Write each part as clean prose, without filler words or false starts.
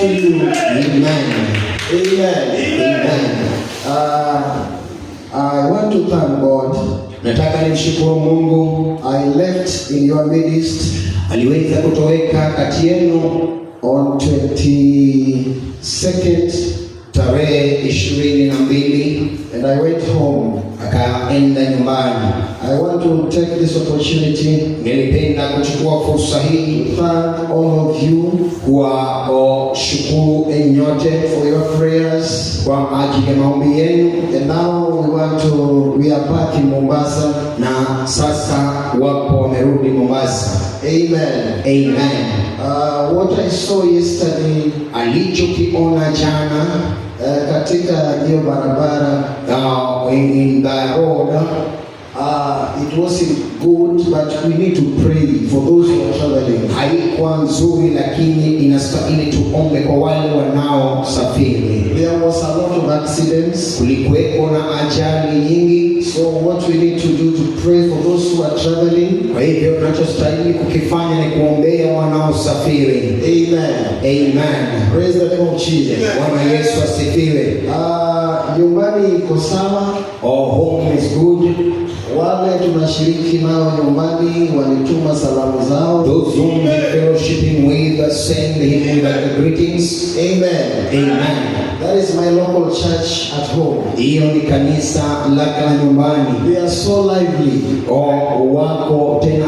to you. Amen. Amen. Amen. I want to thank God. Nataka nimshukuru Mungu. I left in your midst Aliweza kutoweka kati yenu on 22nd tarehe 22 and I went home. Akaenda nyumbani. I want to take this opportunity Nilipenda kuchukua fursa hii to thank all of you kuwashukuru enyi nyote for your prayers. Kwa ajili ya maombi yenu, And now we are back in Mombasa. Na sasa wapo wamerudi Mombasa. Amen. Amen. What I saw yesterday Alichokiona jana katika hiyo barabara, in the road, it wasn't good, but we need to pray for those who are traveling. Haikuwa nzuri, lakini inastahili tuombe kwa wale wanaosafiri. There was a lot of accidents. Kulikuweko na ajali nyingi. So what we need to do to pray for those who are traveling. Kwa hivyo tunachostahili kukifanya ni kuombea wanaosafiri. Amen. Amen. Praise the name of Jesus. Bwana Yesu asifiwe. Nyumbani iko sawa. Our home is good. Wale tunashiriki nao nyumbani walituma salamu zao. Those whom we fellowshipping with, send him with the greetings. Amen. Amen. That is my local church at home. Hiyo ni kanisa lake la nyumbani. They are so lively. O, wako tena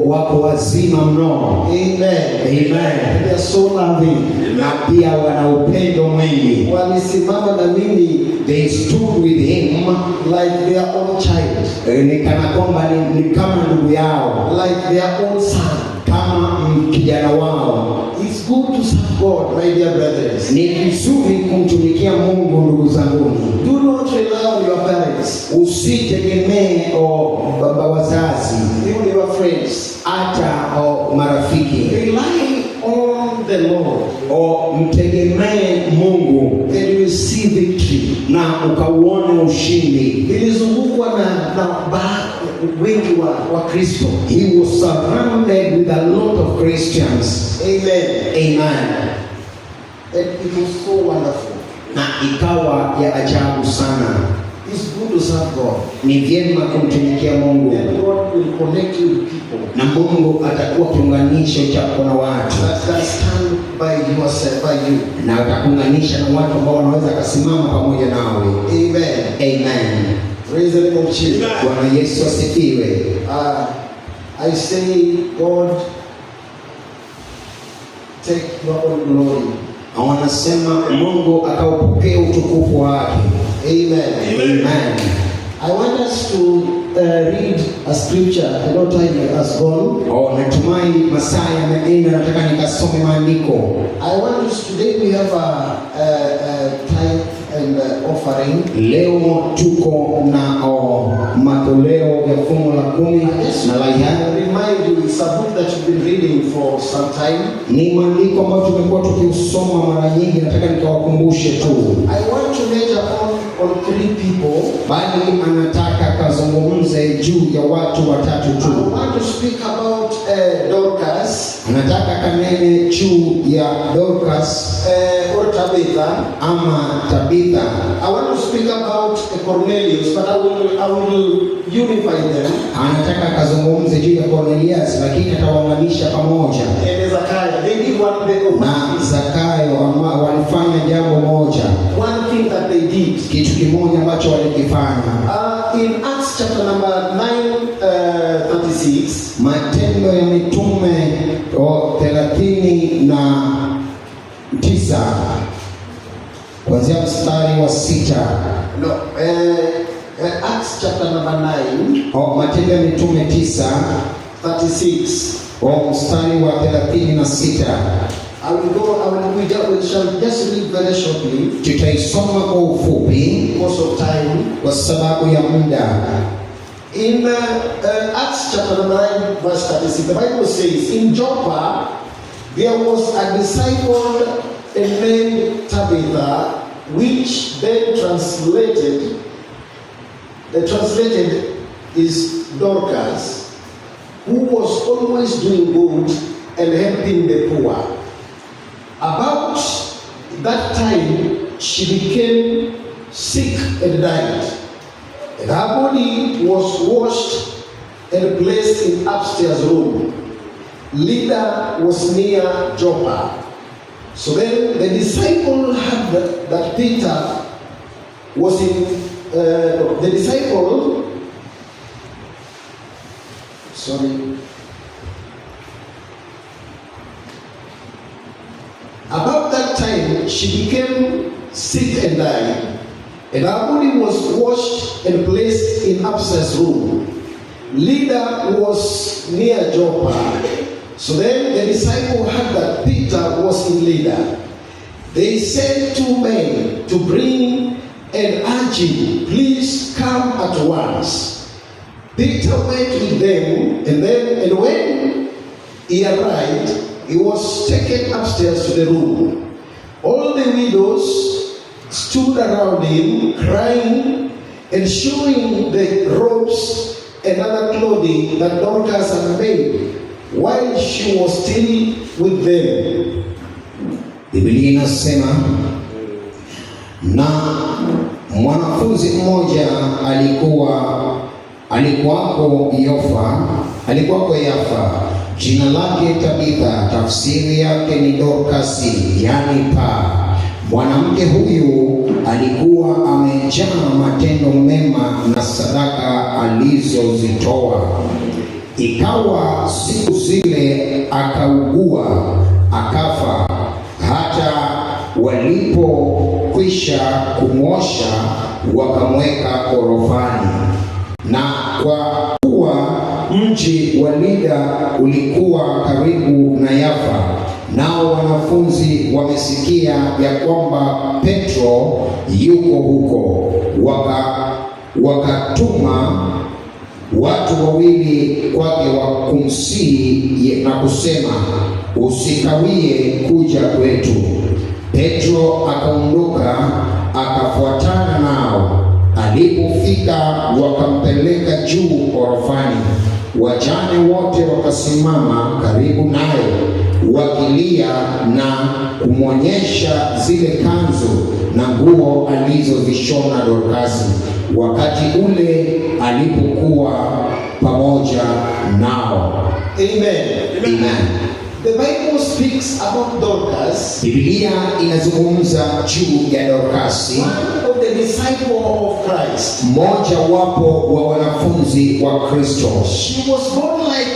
wako wazima mno. Amen. Amen. They are so loving. Na pia wana upendo mwingi. Walisimama na mimi They stood with him like their own child, ni kana kwamba ni kama ndugu yao, like their own son. Kama kijana wao. It's good to serve God, my dear brothers. Ni vizuri kumtumikia Mungu, ndugu zanguni. Do not rely on your parents, Usitegemee o baba wazazi, even your friends. Hata o marafiki. Rely on the Lord O mtegemee Mungu and you will see victory. Na ukauone ushindi. Nilizungukwa na wengi wa Kristo. He was surrounded with a lot of Christians. Amen. Amen. And it was so wonderful. Na ikawa ya ajabu sana. It's good to serve God. Ni vyema kumtumikia Mungu, Then God will connect you with people na Mungu atakuwa kiunganisho chako na watu, that can stand by yourself, by you. Na atakuunganisha na watu ambao wanaweza akasimama pamoja nawe. Amen. Amen. Praise the name of Jesus. Bwana Yesu asifiwe. I say, God, take your own glory. Na wanasema Mungu akaupokea utukufu wake. Amen. Amen. I want us to read a scripture. I know time has gone. Oh, natumai masaa yameenda, nataka nikasome maandiko. I want us today we have a tithe and offering. Leo tuko na matoleo ya fungu la kumi Just na la hiari. remind you, it's a book that you've been reading for some time. Ni maandiko ambayo tumekuwa tukiusoma mara nyingi, nataka nikawakumbushe tu, I want to major on three people. Bali anataka kazungumze juu ya watu watatu I tu. Want to speak about Dorcas Anataka kanene juu ya Dorcas or Tabitha. Ama Tabitha. I want to speak about Cornelius, but I will unify them. Anataka kazungumze juu ya Cornelius, lakini atawaunganisha pamoja And Zacchaeus. They did one, na Zakayo, ama walifanya jambo moja, one thing that they did. Kitu kimoja ambacho walikifanya. In Acts chapter number 9, 36, Matendo ya Mitume 39 kuanzia mstari wa 6. No, Acts chapter number 9, Matendo ya Mitume 9 36. Mstari wa 36. I will go, I will, we, just, we shall just read very shortly Tutaisoma kwa ufupi because of time. Kwa sababu ya muda. In Acts chapter number 9, verse 36, the Bible says, "In Joppa there was a disciple named Tabitha, which then translated is Dorcas, who was always doing good and helping the poor." About that time she became sick and died. And her body was washed and placed in upstairs room. Lydda was near Joppa. So then the disciple heard that Peter was in, no, the disciple, sorry. About that time, she became sick and died, and her body was washed and placed in upstairs room. Lydda was near Joppa. So then the disciple heard that Peter was in Lydda. They sent two men to bring and urge him, "Please come at once." Peter went with them, and when he arrived, he was taken upstairs to the room. All the widows stood around him, crying and showing the robes and other clothing that Dorcas had made while she was still with them. Biblia inasema, na mwanafunzi mmoja alikuwako Yafa, jina lake Tabitha, tafsiri yake ni Dorkasi, yani paa. Mwanamke huyu alikuwa amejaa matendo mema na sadaka alizozitoa. Ikawa siku zile akaugua akafa. Hata walipokwisha kumwosha wakamweka orofani. Na kwa kuwa mji wa Lida ulikuwa karibu na Yafa, nao wanafunzi wamesikia ya kwamba Petro yuko huko, wakatuma watu wawili kwake wa kumsihi na kusema, "Usikawie kuja kwetu." Petro akaondoka akafuatana nao. Alipofika wakampeleka juu orofani. Wajane wote wakasimama karibu naye wakilia na kumwonyesha zile kanzu na nguo alizozishona Dorkasi wakati ule alipokuwa pamoja nao. Amen. Amen. The Bible speaks about Dorcas, Biblia inazungumza juu ya Dorkasi, one of the disciple of Christ. mmoja wapo wa wanafunzi wa Kristo. She was born like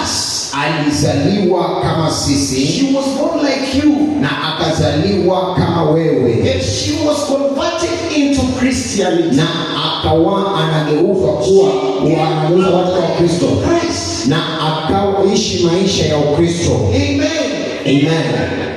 us. Alizaliwa kama sisi She was born like you. Na akazaliwa kama wewe, And she was converted into Christianity. Na akawa anageuzwa kuwa anageuza watu wa Kristo Christ. Na akaishi maisha ya Ukristo. Amen. Amen.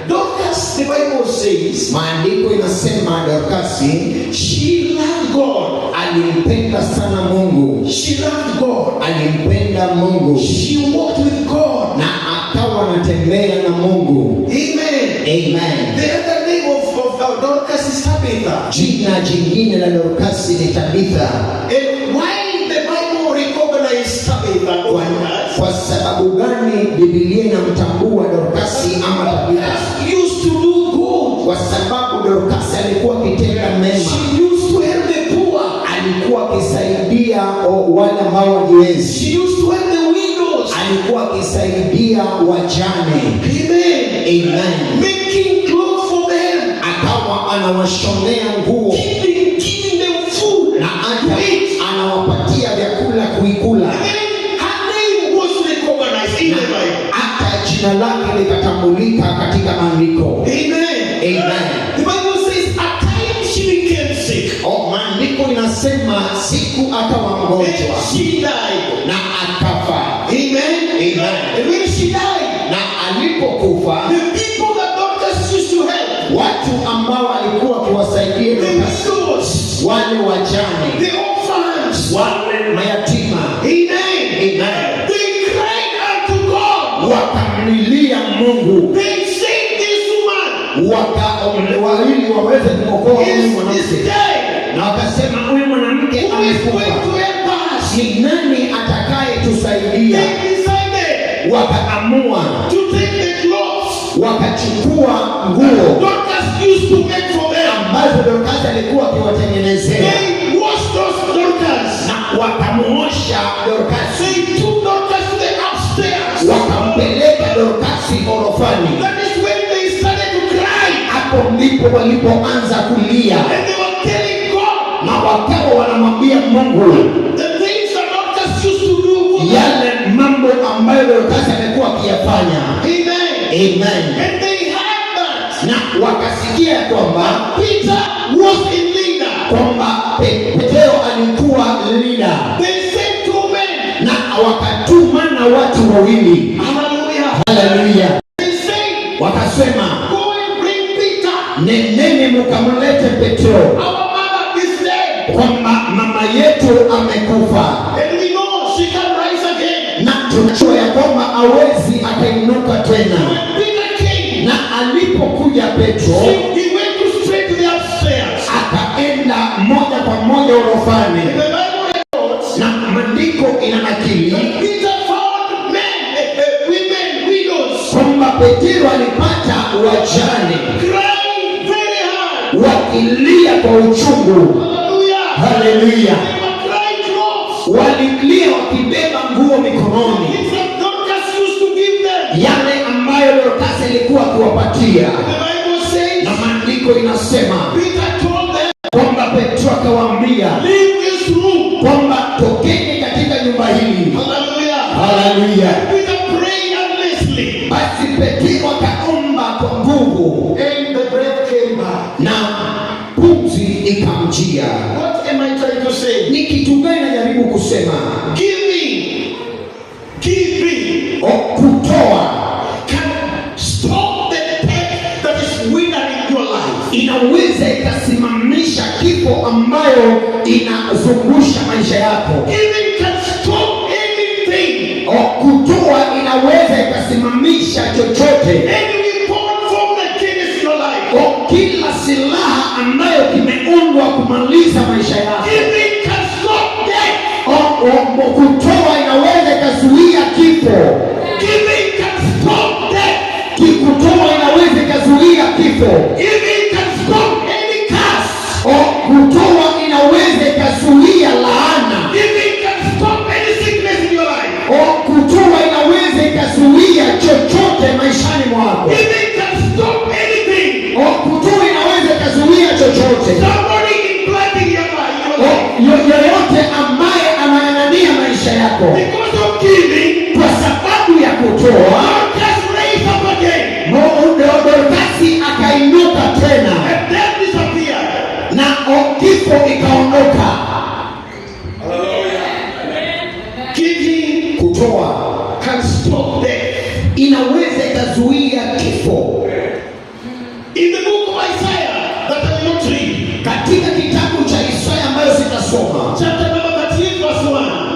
Dorcas, the Bible says, Maandiko inasema Dorkasi she loved God. Alimpenda sana Mungu, She loved God. Alimpenda Mungu She walked with God. Na akawa anatembea na Mungu. Amen. Amen. The other name of Dorcas is Tabitha. Jina jingine la Dorkasi ni Tabitha. And why the Bible recognized Tabitha? Dorcas, Kwa sababu gani Biblia inamtambua Dorkasi ama Tabitha? Dorcas used to do good. Kwa sababu Dorkasi alikuwa akitenda mema, She used to help the poor. Alikuwa akisaidia wale ambao wajiwezi, She used to help the widows. Alikuwa akisaidia wajane. Amen. Amen. Making clothes for them. Akawa anawashonea nguo Giving them food na to hata eat. Anawapatia vyakula kuikula. And then her name was recognized in the Bible. Hata jina lake likatambulika katika maandiko. Amen. Amen. The Bible says at time she became sick. Oh, maandiko inasema siku akawa And mgonjwa she died. Na akafa. Amen. Amen. And when she died, Na alipokufa, the people that Dorcas used to help, watu ambao alikuwa akiwasaidia the Dorcas, widows, wale wajane, the orphans, wale mayatima, amen. Amen. They cried unto God. Wakamlilia Mungu, They said, "This woman waka ili waweze kumwokoa huyu is mwanamke, dead. Na wakasema huyu mwanamke Who is going amekufa, to help us?" ni nani atakayetusaidia? They decided Wakaamua to take the clothes Wakachukua nguo Dorcas used to make for them. Ambazo Dorkasi alikuwa akiwatengenezea They washed those Dorcas. Na wakamuosha Dorkasi, They took Dorcas to the upstairs. Wakampeleka Dorkasi orofani. That is when they started to cry. Hapo ndipo walipoanza kulia And they were telling God na wakawa wanamwambia Mungu the things that Dorcas used to do for them. Yale mambo ambayo Dorkasi amekuwa akiyafanya. Amen. Amen. And they heard that Na wakasikia ya kwamba Peter was in Lydda. Kwamba Petero alikuwa Lida, They sent two men. Na wakatuma na watu wawili. Hallelujah. Haleluya! They said, Wakasema, "Go and bring Peter. Nendeni mukamlete Petro, Our mother is dead. Kwamba mama yetu amekufa, And we know she can rise again." na tunajua ya kwamba hawezi akainuka tena. When Peter came, Na alipokuja Petro, he went to straight to the upstairs. Akaenda moja kwa moja orofani, And the Bible records na maandiko inanakili that Peter found men, women, widows, kwamba Petero alipata wajane crying very hard. Wakilia kwa uchungu. Hallelujah. Haleluya! They were crying clothes. Walilia wakibeba nguo mikononi, Things that Dorcas used to give them. Yale ambayo Dorkasi alikuwa akiwapatia. The Bible says, Na maandiko inasema Peter told them, kwamba Petro akawaambia "Leave this room." kwamba tokeni katika nyumba hili. Hallelujah. Haleluya! Peter prayed earnestly. Basi Petro akaomba kwa nguvu And the breath came back. Na pumzi ikamjia. What am I trying to say? Ni kitu gani najaribu kusema? Giving, giving O, kutoa can stop the death that is withering your life. Inaweza ikasimamisha kifo ambayo inazungusha maisha yako. Giving can stop anything. O, kutoa inaweza ikasimamisha chochote. Any weapon formed against your life. O, kila silaha ambayo kimeundwa kumaliza maisha yako. Giving can stop death. O, kutoa inaweza ikazuia kifo. Giving can stop death. Kutoa inaweza ikazuia kifo. Giving can stop any curse. O, kutoa inaweza ikazuia laana. Giving can stop any sickness in your life. O, kutoa inaweza ikazuia chochote maishani mwako. Giving can stop anything. O, kutoa inaweza ikazuia chochote. Somebody implanting your life. Your O, life. yoyote ambaye anang'ang'ania maisha yako Because of giving, kwa sababu ya kutoa, God just raised up again. Dorkasi akainuka tena And death disappeared. Na kifo ikaondoka. Giving Kutoa can stop death. Inaweza ikazuia kifo. In the book of Isaiah, that I will not read, Katika kitabu cha Isaya ambayo sitasoma, chapter number 38, verse 1.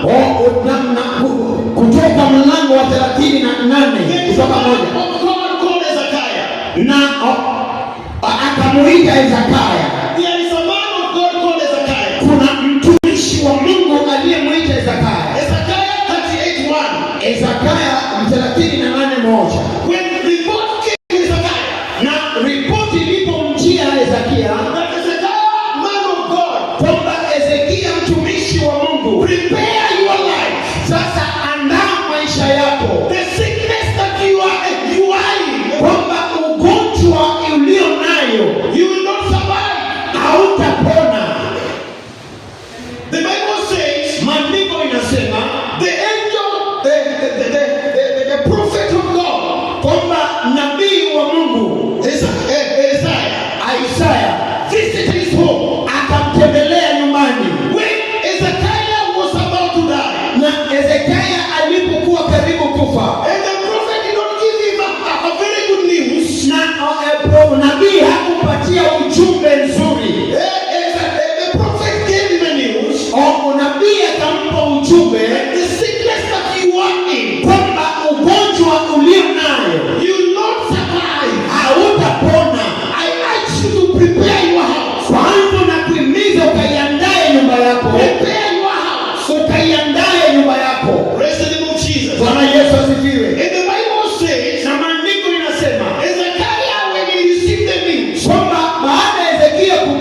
Kutoka mlango wa 38 There is a kutoka man 1 of God called Hezekiah. Na akamuita Hezekiah. There is a man of God called Hezekiah. Kuna mtumishi wa Mungu aliyemwita Hezekiah. Hezekiah 38 1. Hezekiah 38:1. When report came to Hezekiah, Na ripoti ilipomjia Hezekia that Hezekiah, man of God, kwamba Hezekia mtumishi wa Mungu, prepare your life. Sasa andaa maisha yako, The sickness that you are in, kwamba ugonjwa ulio nayo you will not survive. Hautapona. The Bible says, Maandiko inasema the angel, the prophet of God, kwamba nabii wa Mungu Isaiah, Isaya visited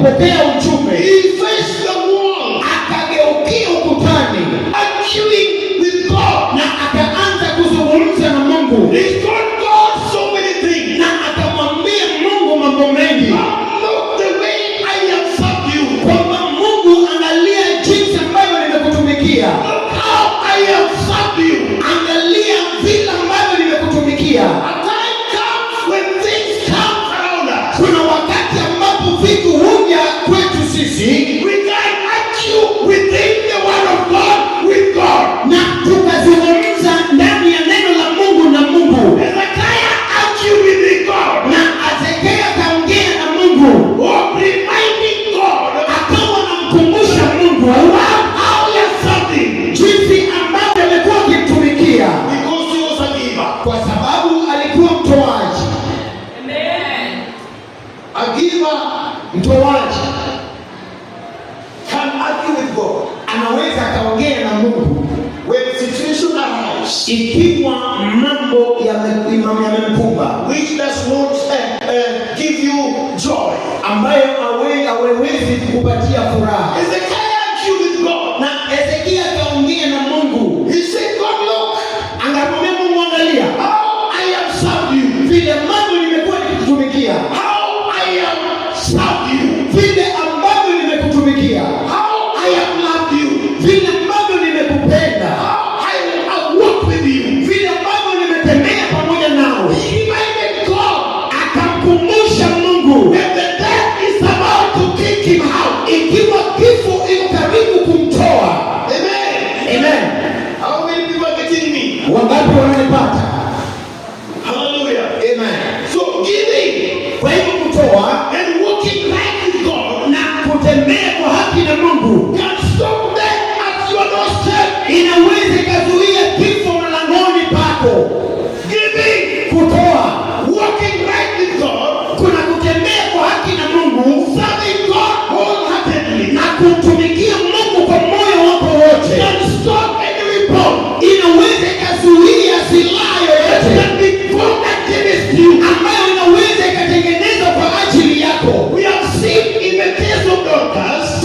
kupokea ujumbe, he faced the wall, akageukia ukutani arguing with God. Na akaanza kuzungumza na Mungu. He told God so many things. Na akamwambia Mungu mambo mengi. Look the way I have served you. Kwamba Mungu, angalia jinsi ambavyo nimekutumikia. Look how I have served you. Angalia vile ambavyo nimekutumikia. A time comes when things come around us. Kuna wakati ambapo vitu huja kwetu sisi We can argue within the word of God with God. Na tukazungumza ndani ya neno la Mungu na Mungu. Hezekiah argued with God. Na Hezekia akaongea na Mungu. Of reminding God akawa anamkumbusha Mungu how he has served him. Jinsi ambavyo amekuwa akimtumikia. Because he was a giver. Kwa sababu alikuwa mtoaji. A giver Mtoaji can argue with God. Anaweza akaongea na Mungu. When situation arises ikiwa mambo yamemkumba which does not give you joy. Ambayo hawezi kukupatia furaha. Hezekiah argued with God. Na Hezekia akaongea na Mungu. He said, "God, look Angamwambia Mungu, angalia how I have served you. Vile ambavyo nimekuwa nikikutumikia, How I have served you. Vile ambavyo nimekutumikia, How I have loved you. Vile ambavyo nimekupenda, How I have walked with you." Vile ambavyo nimetembea pamoja nawe. He reminded God Akamkumbusha Mungu that the death is about to kick him out. Ikiwa kifo iko karibu kumtoa. Amen. Amen. How many people are getting me? Wangapi wananipata? Hallelujah. Amen. So giving Kwa hivyo kutoa and walking right with God na kutembea kwa haki na Mungu can stop death at your doorstep. Inaweza ikazuia kifo mlangoni pako. Giving, Kutoa, walking right with God, kuna kutembea kwa haki na Mungu serving God wholeheartedly na kumtumikia Mungu kwa moyo wako wote can stop any weapon inaweza ikazuia silaha that yoyote can be formed against you. Ambayo inaweza ikatengenezwa kwa ajili yako. We have seen in the case of Dorcas,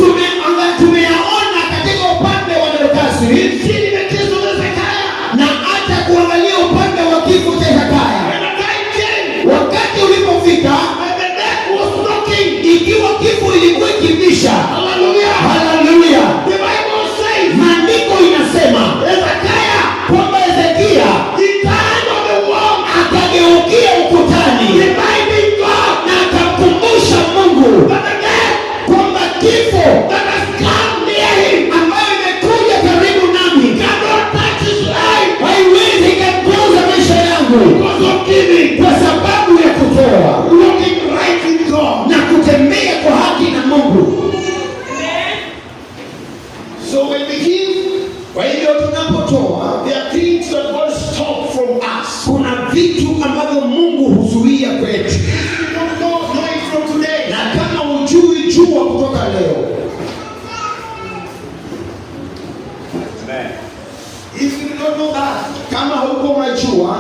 Tumeyaona katika upande wa Dorkasi we've seen in the case of Hezekiah. Na hata kuangalia upande wa kifo cha Hezekia. When the time came, Wakati ulipofika, when the death was knocking, ikiwa kifo ilikuwa ikibisha, hallelujah, haleluya, the Bible says, maandiko inasema Hezekiah, kwamba Hezekia he turned on the wall, akageukia ukutani reminding God na akamkumbusha Mungu that the death kwamba kifo that has come near him ambayo imekuja karibu nami cannot touch his life haiwezi ikaguza maisha yangu because of giving, kwa sababu ya kutoa walking right with God. Na kutembea kwa haki na Mungu. So when we give, Kwa hivyo tunapotoa, there are things that God stop from us. Kuna vitu ambavyo Mungu huzuia kwetu. If you don't know, know it from today. Na kama hujui, jua kutoka leo. If you don't know that, Kama huko unajua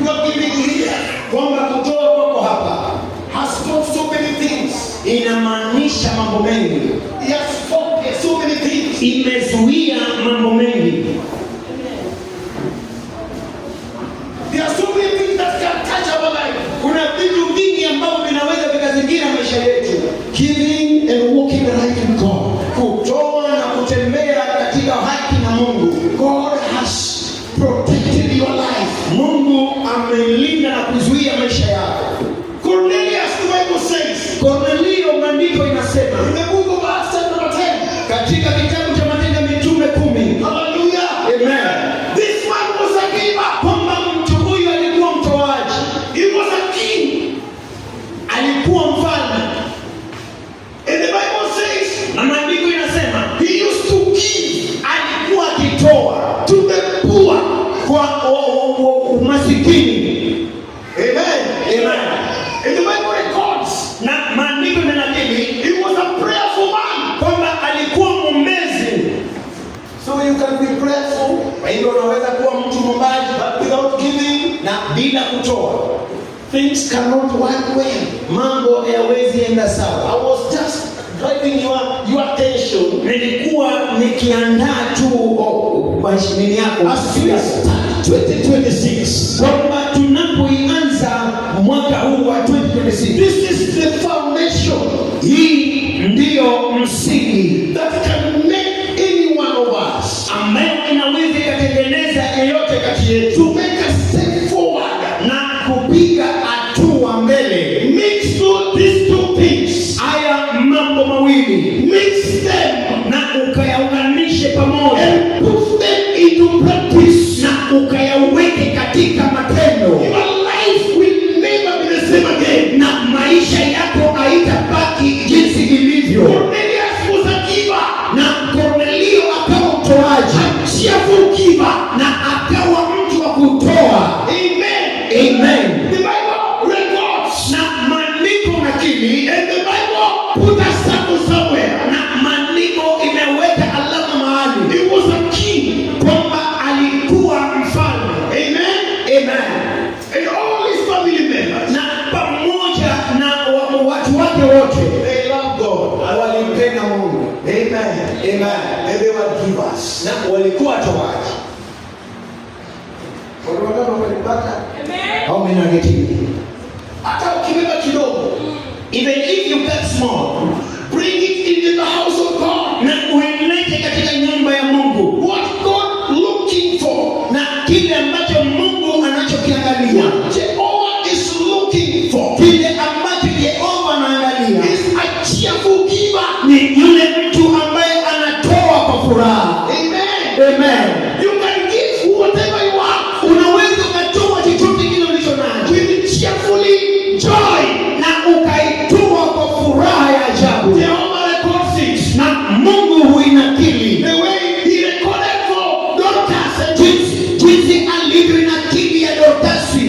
you are giving here kwamba kutoa kwako hapa has stopped so many things. Inamaanisha mambo mengi, He has stopped so many things. Imezuia mambo mengi. There are so many things that can touch our life. Kuna vitu vingi ambavyo vinaweza vikazingira maisha yetu. Giving and walking right with God. Kutoa na kutembea katika haki na Mungu. God has protected your life. Mungu amelinda na kuzuia maisha yako. Cornelius, the Bible says, Kornelio, maandiko inasema in the book of Acts, chapter 10, katika kitabu cha Matendo ya Mitume 10, hallelujah, amen, this man was a giver. Kwamba mtu huyu alikuwa mtoaji, He was a king. Alikuwa mfalme, And the Bible says, na maandiko inasema he used to give alikuwa akitoa to the poor. Kwa umasikini. Amen. Amen. And the Bible records Na maandiko inanakili he was a prayerful man. Kwamba alikuwa mwombezi. So you can be prayerful, Kwa hivyo unaweza kuwa mtu mwombaji, but without giving, na bila kutoa things cannot work well. Mambo hayawezi enda sawa. I was Nilikuwa nikiandaa tu nini yako As we start 2026, kwamba tunapoianza mwaka huu wa 2026, this is the foundation hii ndiyo msingi that can make any one of us ambayo inaweza ikatengeneza yeyote kati yetu to make a step forward. Na kupiga hatua mbele. Mix these two things. Haya mambo mawili, Mix them na ukayaunganishe pamoja and put them into practice. Na ukayaweke katika matendo, Your life will never be the same again. Na maisha yako haitabaki jinsi ilivyo. Cornelius was a giver, Na Kornelio akawa mtoaji, a cheerful giver. Na akawa mtu wa kutoa. Amen. Amen. The Bible records, Na maandiko nakili, and the Bible put a circle somewhere. Na maandiko imeweka alama mahali He was a king. Kwamba alikuwa mfalme. Amen. Amen. And all his family members, Na pamoja na watu wake wote they love God. Walimpenda Mungu. Amen. Amen. And they were givers. Na walikuwa watoaji. Watu wangapi walipata? How many are getting it? Hata ukibeba kidogo, Even if you get small, bring it into the house of God. Na uilete katika nyumba ya Mungu. What God looking for, Na kile ambacho Mungu anachokiangalia, what Jehovah is looking for, kile ambacho Yehova anaangalia is a cheerful giver. Ni yule mtu ambaye anatoa kwa furaha. Amen. Amen. You can give whatever you have Unaweza ukatoa chochote kile ulicho nacho with cheerfully joy. Na ukaitoa kwa furaha ya ajabu. Jehovah records it. Na Mungu huinakili. The way he recorded for Dorcas and Jinsi alivyoinakili ya Dorkasi,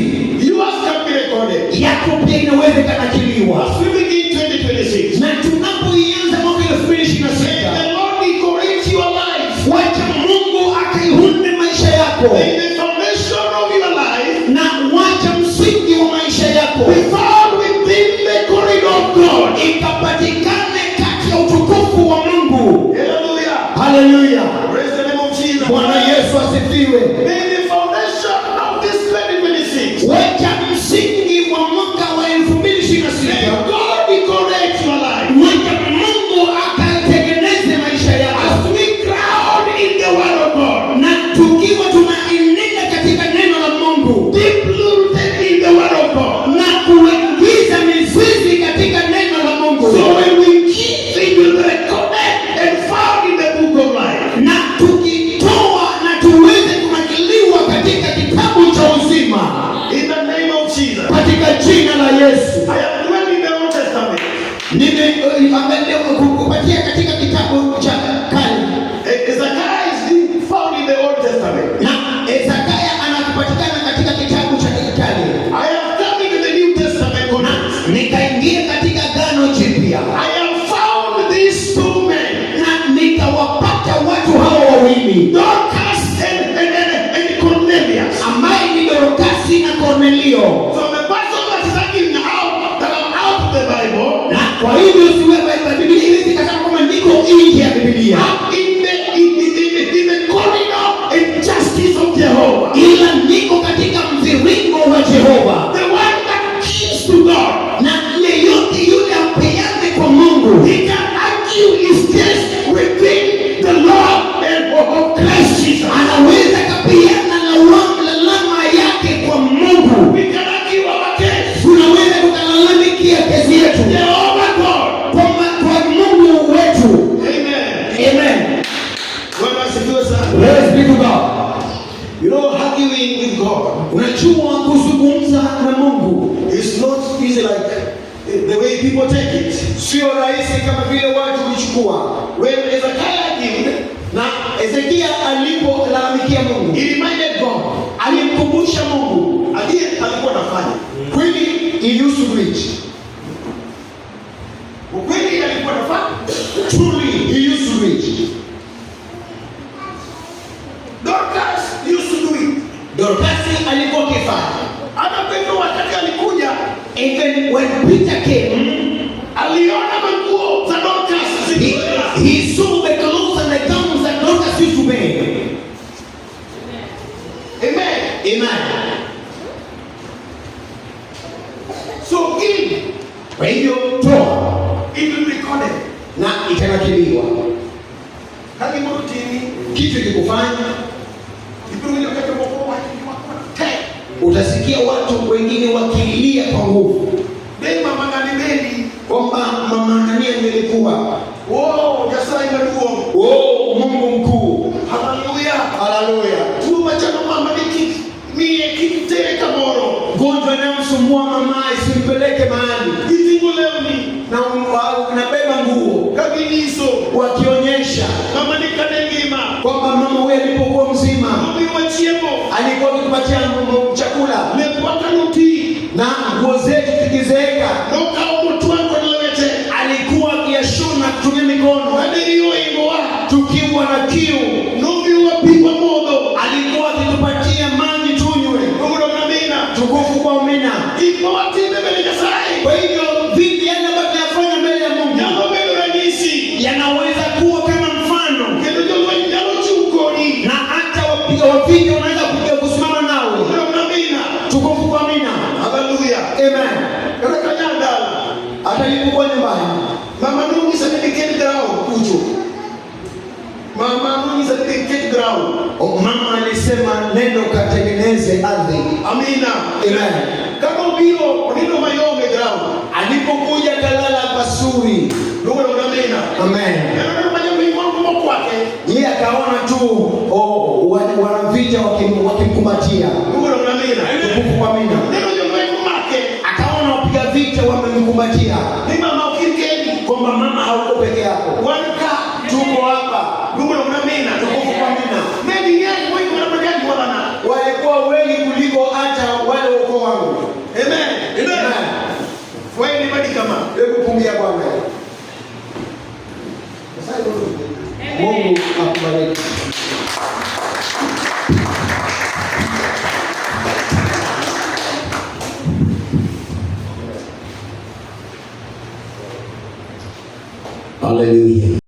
yours can be recorded. Yako pia inaweza ikanakiliwa. As we begin 2026, Na tunapoianza mwaka 2026, may the Lord decorate your life. Wacha Mungu akaiunde maisha yako, May the foundation of your life na wacha msingi wa maisha yako be found within the corridor of God. Ikapatikane kati ya utukufu wa Mungu. Hallelujah. Haleluya! Praise the name of Jesus. Bwana Yesu asifiwe. May the foundation of this 2026, Wacha msingi wa mwaka wa 2026, may God decorate your life. Wacha Mungu akatengeneze maisha yako. As we ground in the word of God, Na tukiwa tunaenenda katika neno la Mungu, deep rooted in the word of God. Na kuingiza mizizi katika neno la Mungu, So when we give, it will be recorded and found in the book of life. Na tukitoa na tuweze kunakiliwa katika kitabu cha uzima. In the name of Jesus. Katika jina la Yesu. I am dwelling in the Old Testament. Nimeangalia kupatia katika kitabu cha kale. Hezekiah is being found in the Old Testament. Na Zakayo anapatikana katika kitabu cha kale. I have come into the New Testament context. Nikaingia katika Agano Jipya. I have found these two men, na nikawapata watu hawa wawili, Dorcas and Cornelius. Ambaye ni Dorkasi na Kornelio. So the person that is arguing out that I'm out of the Bible, Na kwa hivyo siwe Biblia iwezi kasema kwamba niko nje ya Biblia, I'm in the corridor and justice of Jehovah. Ila niko katika mviringo wa Jehova. The one that gives to God, Na yeyote yule apeane kwa Mungu, he can argue his case within the law and of Christ Jesus. Anaweza kapeana lalama yake kwa Mungu. We can argue our case. Tunaweza tukalalamikia kesi yetu Jehovah God. kwa Mungu wetu. Amen. Amen. Bwana asifiwe sana. Praise be to God. Arguing with God Unajua kuzungumza na Mungu is not easy like the way people take it. Sio rahisi kama vile watu huichukua. When Hezekiah argued, Na Hezekia alipolalamikia Mungu, he reminded God. Alimkumbusha Mungu. Again, alikuwa anafanya. Kweli, he used to preach. Ukweli alikuwa anafanya. Truly, he used to preach. Dorcas used to do it. Dorkasi alikuwa akifanya. Hata Petro wakati alikuja, Even when Peter came, aliona manguo za Dorcas he, zikiwa. he saw the Kwa hivyo toa It will be recorded. Na itanakiliwa. Ka gimoro timi, Kitu kikufanya, ibiro winjo ka jomoko wacho ywak matek. Utasikia watu wengine wakilia kwa nguvu Ne mama ng'ani bedi. Kwamba mama nani angelikuwa. Oh, Nyasaye maduong'. Oh, Mungu mkuu, Haleluya. Haleluya! Tuo machando mama ni kik miye kik tere kamoro. Gonjwa inayomsumbua mama isimpeleke mahali, Giting'o lewni na unabeba nguo ka ginyiso wakionyesha mama ni kane ngima. Kwamba mama huyu alipokuwa mzima Nomiwa chiemo. Alikuwa akitupatia chakula Lepwa kanoti. Na nguo zetu zikizeeka Nokawo motwang' kod lwete. Alikuwa akiyashona kutumia mikono. Kane riyo oingowa. Tukiwa na kiu Nomiwa pi wamodho. Alikuwa akitupatia maji tunywe. Duong' amina. Tukufu kwa amina. Gik ma watimo e mbele Nyasaye Kwa hivyo vipi yale ambayo tunayafanya mbele ya Mungu nyalo bedo ranyisi. Yanaweza kuwa kama mfano, Kendo jolweny nyalo chung' kodi. Na hata wapiga wavita wanaweza kuja kusimama nawe. Duong' amina. Tukufu kwa amina. Haleluya. Amen. Kata kanya dala. Hata nilipokuwa nyumbani, Mama nonyisa ni dhi ket ground kucho. Mama nonyisa ni dhi ket ground. O, mama alisema nenda ukatengeneze ardhi. Amina. Amen. Kama obiro onindo mayom e ground. Alipokuja kalala pasuri. Duong' amina. Amen. Kendo neno ma jolweny moko mokwake. Yeye akaona tu o, wanavita wakimkumbatia. Duong' amina. Tukufu kwa amina. Neno jolweny momake. Akaona wapiga vita wamemkumbatia, Ni mama ok in kendi. Kwamba mama hauko peke yako, Wan ka. Tuko hapa. Duong' amina. Tukufu kwa amina. Ne ging'eny moingo mana janyuolana. Walikuwa wengi kuliko hata wale ukoo wangu. Amen. Amen. Fwaye badi kama. Hebu pungia Bwana. Mungu akubariki. Hallelujah.